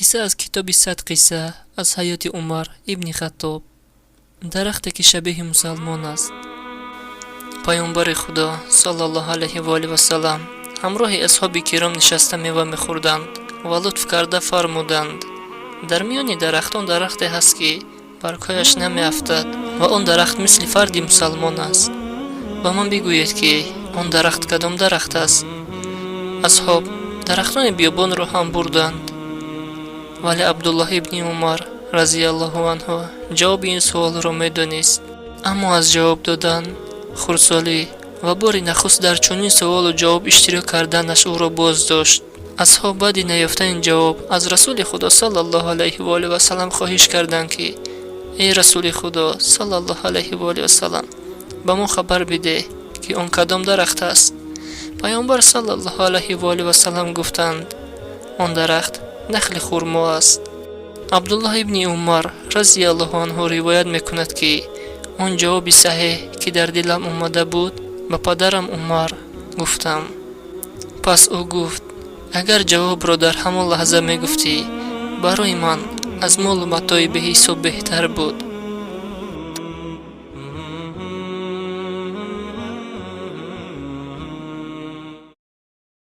Қисса аз китоби 100 қисса аз ҳаёти Умар ибни Хаттоб. Дарахте, ки шабеҳи мусалмон аст. Паёмбари Худо саллаллоҳу алайҳи ва олиҳи васалам ҳамроҳи асҳоби киром нишаста мева мехӯрданд ва лутф карда фармуданд: «Дар миёни дарахтон дарахте ҳаст, ки баргҳояш намеафтад ва он дарахт мисли фарди мусалмон аст. Ба ман бигӯед, ки он дарахт кадом дарахт аст?» Асҳоб дарахтони биёбонро ҳам бурданд, вале Абдуллоҳ ибни Умар разияллоҳу анҳу ҷавоби ин суолро медонист, аммо аз ҷавоб додан хурдсолӣ ва бори нахуст дар чунин суолу ҷавоб иштирок карданаш ӯро боз дошт. Асҳоб баъди наёфтани ҷавоб аз Расули Худо саллаллоҳу алайҳи ва олиҳи васалам хоҳиш карданд, ки: «Эй Расули Худо саллаллоҳу алайҳи ва олиҳи васалам, ба мо хабар бидеҳ, ки он кадом дарахт аст?» Паёмбар саллаллоҳу алайҳи ва олиҳи васалам гуфтанд: «Он дарахт нахли хурмо аст». Абдуллоҳ ибни Умар разияллоҳу анҳу ривоят мекунад, ки он ҷавоби саҳеҳ, ки дар дилам омада буд, ба падарам Умар гуфтам. Пас ӯ гуфт: «Агар ҷавобро дар ҳамон лаҳза мегуфтӣ, барои ман аз молу матои беҳисоб беҳтар буд».